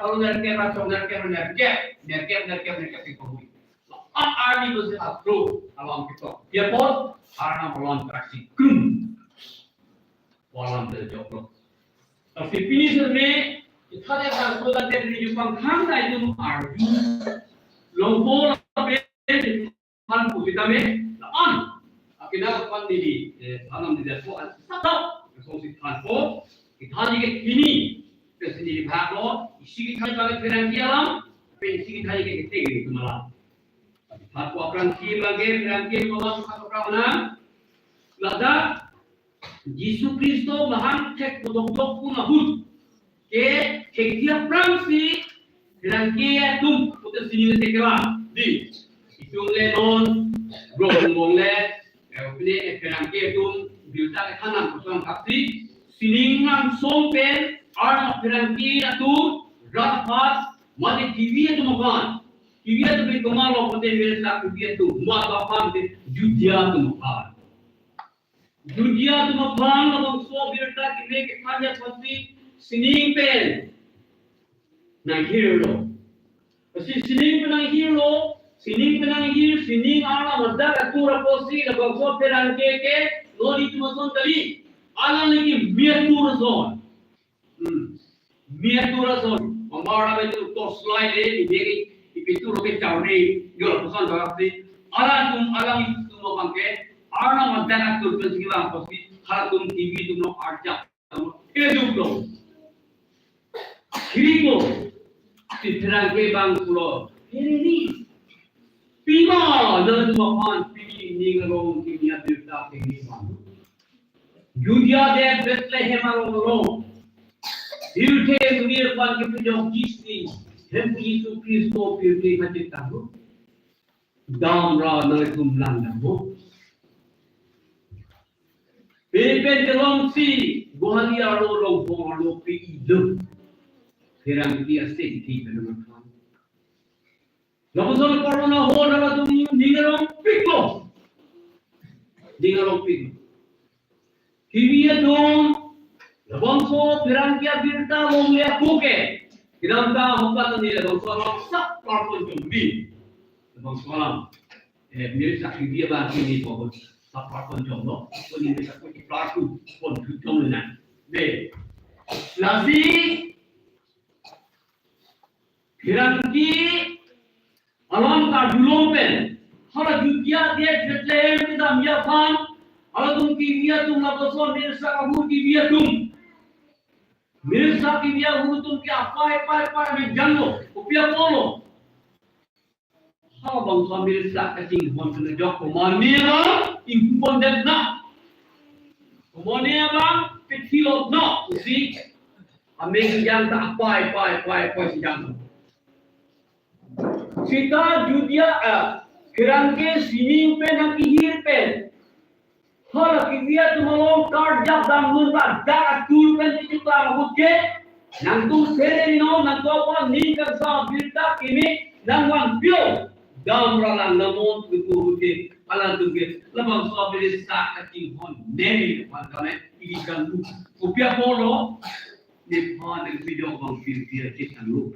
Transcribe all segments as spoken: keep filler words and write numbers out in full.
Kalau nerkep, atau nerkep, nerkep, nerkep, nerkep, nerkep, nerkep, nerkep. Ang arni ko si atro alam kita. Dia pon, arna alam praksi krum. Alam terjawab. Tapi pini sene, kita ada sangkut ada di Jepang, hang na itu arju. Longpo lapen thanpo kita me, la-an. Akina pan di, eh, thanam di dapo, an sata, kosong si thanpo, kita di ke pini, ke sini di bhaglo, isi kita bagi pherangke alam, pen isi kita di ke kete gitu malam. Thanpo aphrang si bagi pherangke malam, satu pramana, lada, Jisu Kristo mahang thek kodokdok pun ahut ke thekji aphrangsi pherangke atum pute sining tekela di. Itum le non, bro, bong le, eh, pine, eh, pherangke atum birta kethan nangkosong thapsi sining nangsom pen arna pherangke atum rat aphan mate Kevi atum aphan. Kevi atum pen komatlo pute, mera sa Kevi atum, mat aphan te Judia atum aphan. Judia atum aphan labangso abirta keme kethan aphansi sining pen nanghirlo. Lasi sining pen nanghirlo, sining pen nanghir, sining alam adak atur apotsi labangso pherangke ke non itum ason kali. Alang lagi mi atur ason. Hmm. Mi atur ason, mamar abe tu torchlight le, ni beri, ipi tu roke chawri, yo la pesan dawak si, alang atum, alang itum abang ke, arna madan atur pen sigi bang pasti, halatum Kevi atum lo arjap, kedu lo. Kiri ko, si pherangke bang pulo, kiri ni. Pima, dan tu aphan, pini ning arong, pini abirta, pini bang. Judia adet Bethlehem arong arong. Hirthe muni aphan kepajok jisi, hem Jisu Kristo pirthe kachetang lo. Damra nangtum lang damlo. Pepen kelong si, Guwahati arlo Ronghong arlo pe-i lo. Pherangke asengti pen nangthan. Lapuson korona ho nala tum ning arongpik lo. Ning arongpik lo. Kevi atum, labangso pherangke abirta longle apuke. Kedamtang ahokpet ani labangso alam sap parpon jombi. Labangso alam. Eh, mera sa Kevi abang kini pokok sap parpon jomlo. Poni mera sa kuti parpon pon tu jom na. Be. Lasi pherangke alam karjulong pen, hala Judia adet Bethlehem kedamji aphan, halatum Kevi atum lapuson mera sa ahut Kevi atum. Mera sa Kevi ahut atum ke apai, apai, apai, me janglo, kopi apotlo. Halabangso mera sa kachinghon kena jok komane abang, ingkung kondet na. Komane abang, pethilot na, usi. Ameng jang ta apai, apai, apai, apai si jang. Seta Judia, eh, pherangke sining pen nangkehir pen. Hala Kevi atum along karjap damlun ba dak atur pen kechoklang ahut ke. Nangtum sere no, nangtum apa ning kasa birta keme nangvanpilo. Damra lang namon tutu ahut ke. Alangtum ke labangso abirta kachinghon neri pan kame ili kan lu. Kopi apotlo. Nephan nangpajok abang pirthe kachetang lo.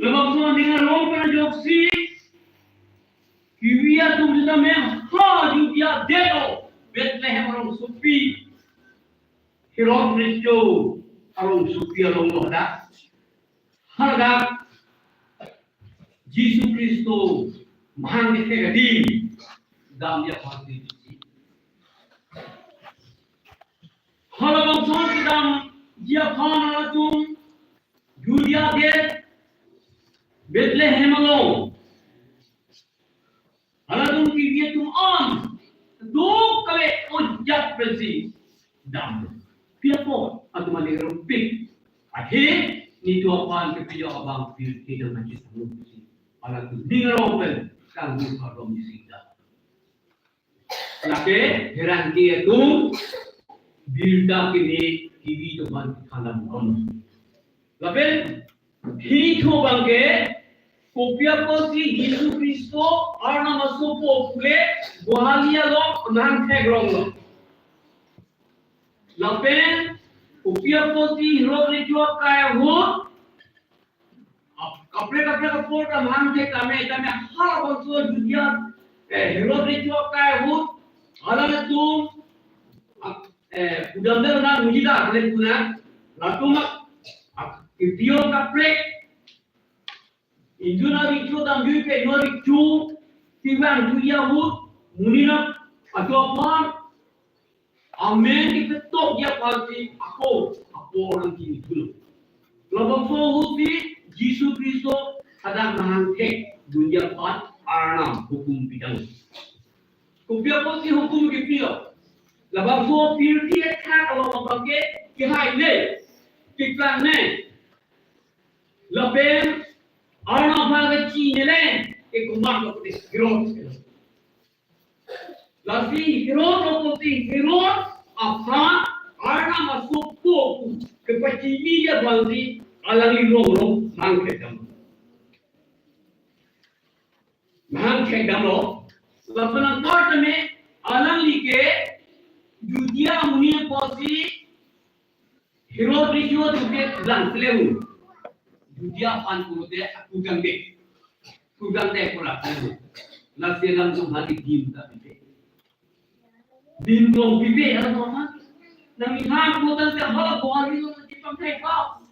Labangso ning arong pajok si, Kevi atum seta me ha Judia adet lo, Bethlehem arongsopi, Herod recho arongsopi along lo dak. Hadak Jisu Kristo mahang dikhe gadi damji aphan si. Halabangso kedamji aphan halatum Judia adet Bethlehem along. Halatum Kevi atum an duk kave ojak pensi dam. Pi apot atum aning arongpik. Athe netum aphan kepajok abang pirthe nangkachetang lo pensi. Halatum ning arong pen kangni pardom isi dam. Lake pherangke atum birta keme Kevi atum aphan than damkon. Lapen hini thu abang ke kopi apotsi Jisu Kristo arnam asopo pule Guwahati along nangtheklong lo. Lapen Kopi apotsi Herod recho akai ahut, ap-, kaprek kaprek apor ta mahang thek tame, tame halabangso Judia, eh, Herod recho akai ahut, halalatum, ap-, eh, pudamdel na mujida, kule kuna, latum ak-, ak-, kipio kaprek, injun ari chu dam jui ke injun ari chu, tivang jui ahut, munina ajo aphan, amen ketok ya pati ako, ako orang kini dulu. Labangso ahutsi Jisu Khristo hadak mahang thekdun ya aphan Arnam hukum pidang. Kopi apotsi hukum kipilo? Labangso pirthe athak along abangke kehai ne, keklang ne. Lapen Arnam aphan kachinine, ke komat lo pute Herod. Lasi Herod lo pute Herod aphan Arnam asopo kepachini ya abangsi alangli long long mahang thekdam. Mahang thekdamlo. Lapen anparta me alangli ke Judia amonit apotsi Herod recho atum ke lang selemu. Judia aphan pulote akudang de. Kudang de pura selemu. Lasi alangtum hadi dim ta pipe. Dim dong pipe, alam apa? Nang iham kudang de hala Guwahati lo di pangkai pa.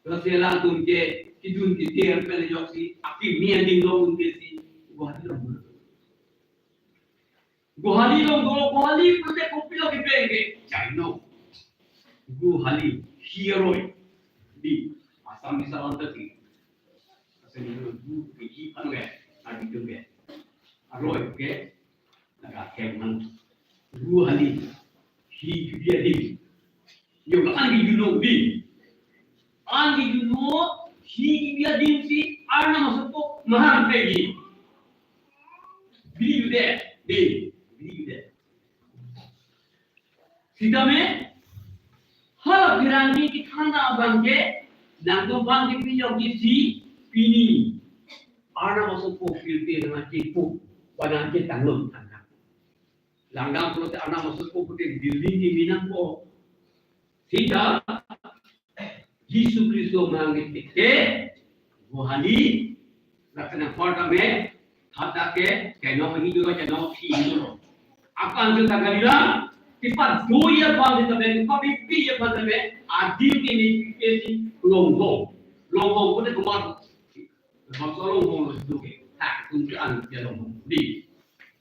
Lasi alangtum ke kidun kitir pen ajoksi akimi adim lo un ke si Guwahati lo. Guwahati lo, Guwahati pute kopi lo kipe ke chai no. Guwahati, hi aroi. Di Assamese along tadi. Asal ni gu ke hi anu ke, adi tu ke. Aroi ke, naga kemang. Guwahati, hi kipi adim. Yo ka an ke juno di. An ke juno, hi kipi adim si Arnam asopo mahang thekji. Bidi jude, di, bidi jude. Sitame, hala pherangke kethang abangke, nangtum abangke pijokji si, pini Arnam asopo pirthe nang achipu, ba nang ketanglo tangka. Langdam pulote Arnam asopo pute building kimi nangpo. Sita Jisu Khristo mahang thek ke Guwahati, laksana kor kame, hadak ke, keno mani duro, keno si duro. Akan juta kali lang, tipat doi ya bang kita ben, papipi ya bang kita ben, adim ini pipesi longhong. Longhong pute komat. Bangso longhong lo itu ke. Hak tung ke an ke longhong. Di.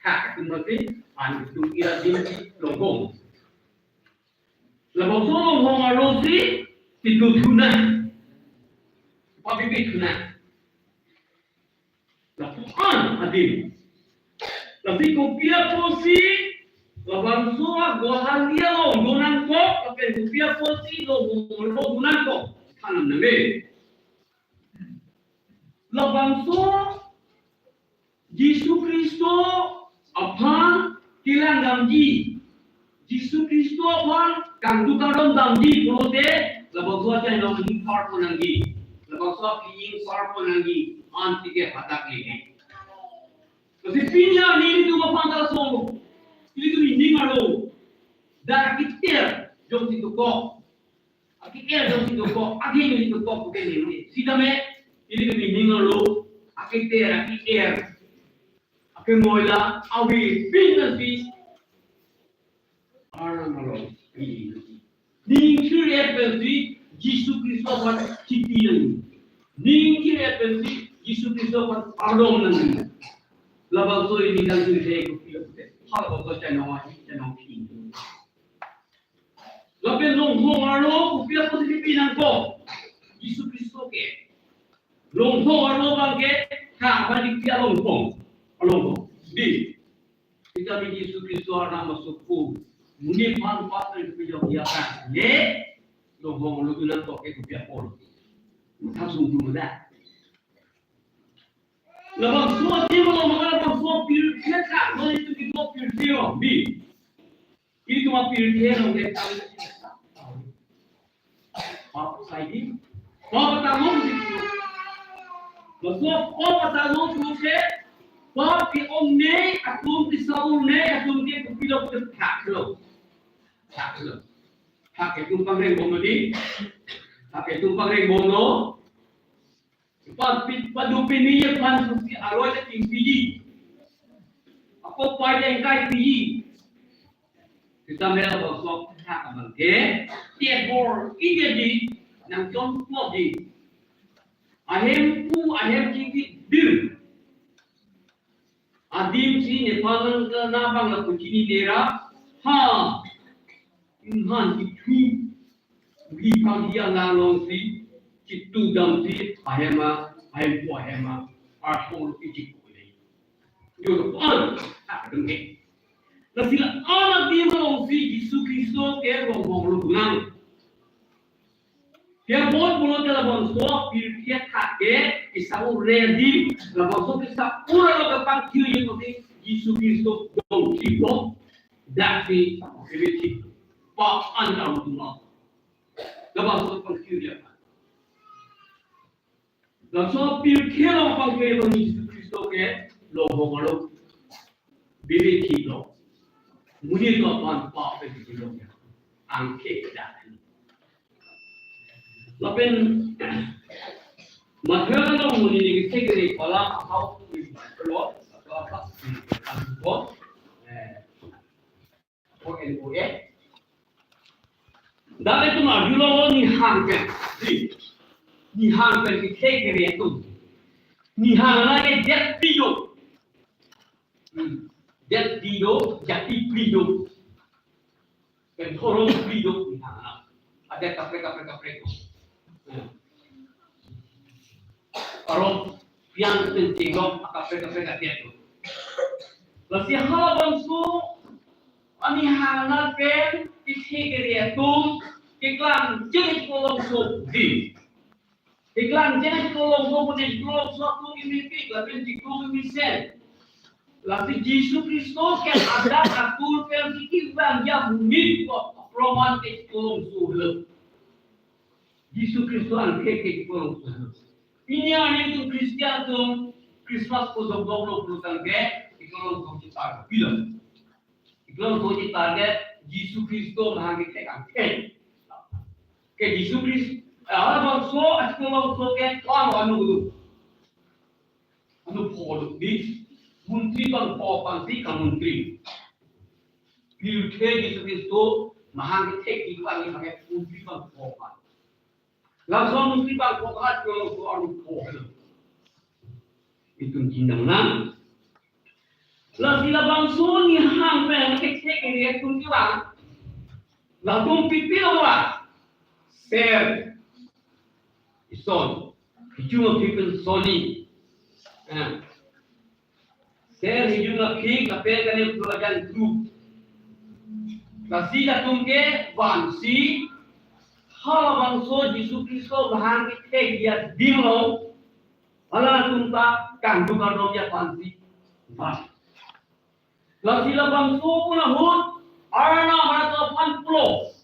Hak tung berarti an tung ya di longhong. Labangso longhong arlo si pitu thuna. Papipi thuna. Lapu an adim. Lasi kopi apotsi labangso Guwahati along do nangkok, lapen kopi apotsi longhong arlo do nangkok. Thanam nang dei. Labangso Jisu Khristo aphan kelang damji. Jisu Khristo aphan kangduk kardom damji pulote labangso achai nong ni par pon nangji. Labangso aphi ing par pon nangji. An tike hadak leke. Lasi pini arni ilitum aphan ta laso. Ilitum ining arlo. Dak kiter jongsi dokok. Ake-er jongsi dokok, ake-er jongsi dokok, oke ni. Sitame, ilitum ining arlo, ake-er, ake-er. Ake-moi la, avi, pinasi. Arnam arlo, pinasi. Ning kiri pensi, Jisu Khristo aphan chiti nang. Ning kiri pensi, Jisu Khristo aphan pardon nang. Labangso ini dan suri saya kopi kopi. Hal kopi channel, channel ini. Lapen longhong arlo kopi apotsi pipi nangkok? Jisu Khristo ke. Longhong arlo abangke ha abang di kia longhong. Longhong. Di. Kita di Jisu Khristo Arnam asopo. Muni pan pas ri pijok dia kan. Ne. Longhong arlo tu nangkok ke kopi apot. Thasung tu muda. Labangso adim along mangala bangso pirthe ka, mane itu di pirthe along di. Ilitum apirthe along ke tang. Pap saidi. Pap tangong di. Bangso pap tangong tu ke. Pap ke-ongnei, atum kesai-ungnei, atum ke kopi lo ke thak lo. Thak lo. Thak itum pangrengbomlo di. Thak itum pangrengbomlo. Pa, pi, padopiniji aphan pusi aroi ta tingpiji. Apo pai ta ingkaipiji. Sitame labangso athak abangke tebor-iji, nangchonpo di. Ahemphu ahemphi kedim adim si Nepal nang ke nabang lapu chinine ra, ha, inhan kithu, hi pang hi alang alongsi, chitu damsi, ahem a, ahemphu ahem a, arpol iji kule. Yo pan, ha, dengke. Lasi la-an adim alongsi Jisu Khristo ke ronghong lo bunang. Kebot pulote labangso pirthe athak ke isa-ur adim, labangso isa-ur along kapangthir ji mati Jisu Khristo dongthiplo, daksi kebethip. Pa an arutulo. Labangso pangthir ji. Labangso pirthe along pangthir ji Jisu Khristo ke ronghong lo. Bebethiplo. Monit aphan pa pe bebethiplo. Angke dak. Lapen Matthew along monit ni kethek kere pala ahau lo, apa apa, eh, O N O A. Dak itum arjulo, nihang pen, di, nihang pen kethek kere atum. Nihang lake det phli do. Hmm. Det phli do, jati phli do. Pen thorom phli do nihang alam. Adet kaprek kaprek kaprek do. Hmm. Arong pian pen chinglok akaprek kaprek adet do. Lasi halabangso anihang pen kethek kere atum keklang cheklang so di. Keklang cheklang so, pute cheklang so atum imipik lapen cheklang imisen. Lasi Jisu Khristo ke adak atur pen si kevang ya monit ko proman ke cheklang so lo. Jisu Khristo an ke ke cheklang so lo. Pini arni itum Christian atum Christmas ko jok jok lo pulo tangte cheklang so chepar pilo. Cheklang so chepar ke Jisu Khristo mahang kethek angthek. Ke Jisu Khristo, ah, bangso, ah, cheklang so ke, ah, anu, anu pho lo di, montri bangpho aphansi kamontri. Pirthe Jisu Khristo mahang kethek kevang ni pakai montri bangpho aphan. Laso montri bangpho aphan cheklang so anu pho lo. Itum chinidam nang. Lasi labangso nihang pen kethek kere atum kevang. Latum pipi lo ba? Ser, ison, hijung aphik pen soni. Eh. Ser, hijung aphik lapen kanem tu ajan tu. Lasi latum ke vansi halabangso Jisu Khristo mahang kethek adim along, halatum ta kangduk kardom ji aphansi van. Lasi labangso pun ahut Arnam arat aphan pulo.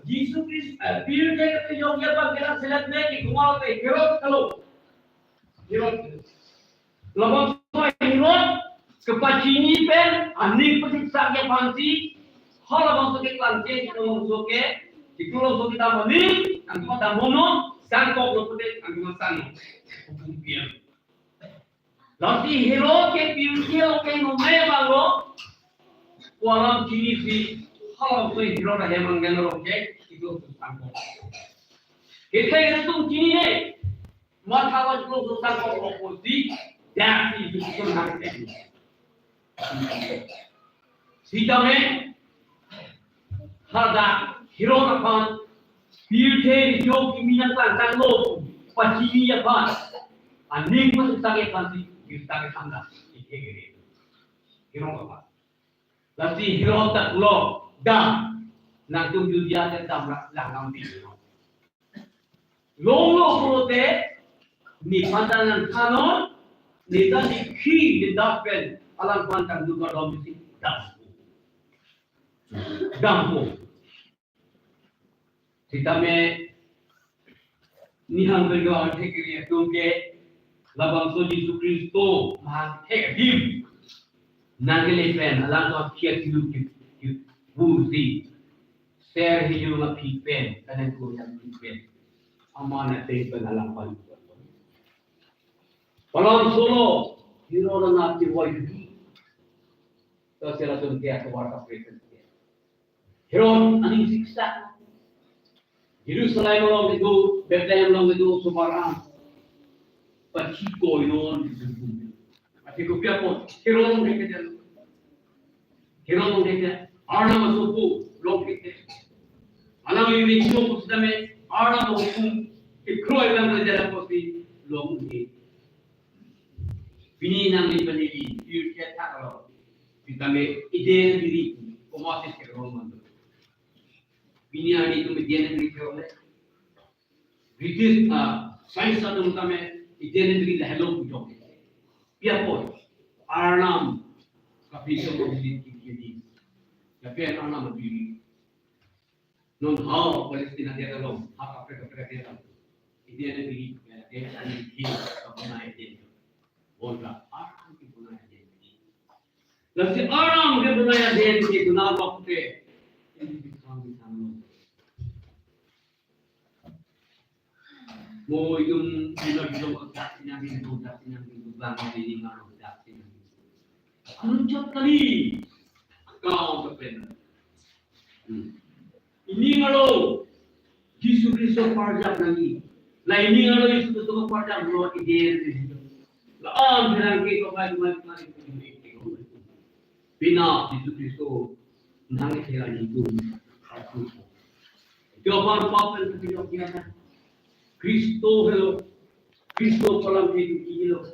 Jisu Khristo, eh, pirthe kejok ji aphan kelang selet me ki kumar te Herod kalo. Herod. Labangso Herod kepachini pen aning pasitsak ji aphansi, halabangso keklang cheklang so ke, cheklang so kedam aning, angkuma dam hono, sangkok lo pute, angkuma sang lo. Hukum pian. Lasi Herod ke pirthe along ke nome abang lo, ko alam chinisi, halabangso Herod ahem angdeng along ke, cheklang so sangkok. Kethek kere atum chinine, matha lo cheklang so sangkok lo pusi, daksi Jisu Khristo nang kethek. Sitame, hadak Herod aphan, pirthe rijok kimi nangklang tanglo, pachini aphan, aning pasitsak aphansi, girta ke tangda, kethek kere. Herod aphan. Lasi Herod ta pulo, dam, nangtum Judea te dam ra, lang lam di. Longlo pulote, nephan ta nangthanon, ne ta dikhi, ne dak pen, alangphan kangduk kardom si, dam. Dampo. Sitame nihang pen kethek kere atum ke labangso Jisu Khristo mahang kethek adim nangkele pen alangtum akhia kilu ki, ki, busi. Ter hiyu la pi pen, kanan ku yang pi pen. Aman ateng pen alam palu. Palan solo, hero na ti wai di. Kasi latum tiya keluar kapresen tiya. Herod aning siksa. Jerusalem along kedo, Bethlehem along kedo, sobaram. Pachiko inon di sempun. Pachiko pi apot, Herod along kedo. Herod along kedo. Arnam asopo along kedo. Alang ini cuma pusdame, Arnam ahukum, kekroi lang kedo apot si along kedo. Pini nangli panili, pirke thak lo. Sitame Eden diri, komat si Herod mando. Pini ani tu median yang dikira oleh British, ah, sains atum tame Eden diri lahelo pujok. Pi apot, Arnam kapri so mo diri kiki di. Tapi Arnam diri. Non ha Palestina dia dalam, ha kapre kapre dia dalam. Eden diri, ya, dia ani di kapana Eden. Bonta, Arnam kipuna Eden diri. Lasi Arnam kipuna Eden diri, tuna waktu. Ini bintang-bintang. Mo itum ina bidong dak sinyang bidong dak sinyang bidong bang ini ngaro dak sinyang bidong. Anu chot kali. Kau kepen. Hmm. Ini ngaro Jisu Kristo parjak nangji. La ini ngaro Jisu Kristo parjak lo Eden. La an bilang ke ko mai mai mai. Pina Jisu Kristo nang ke la ni tu. Itu apa apa yang kita lakukan? Kristo helo. Kristo kolam hidup ini lo.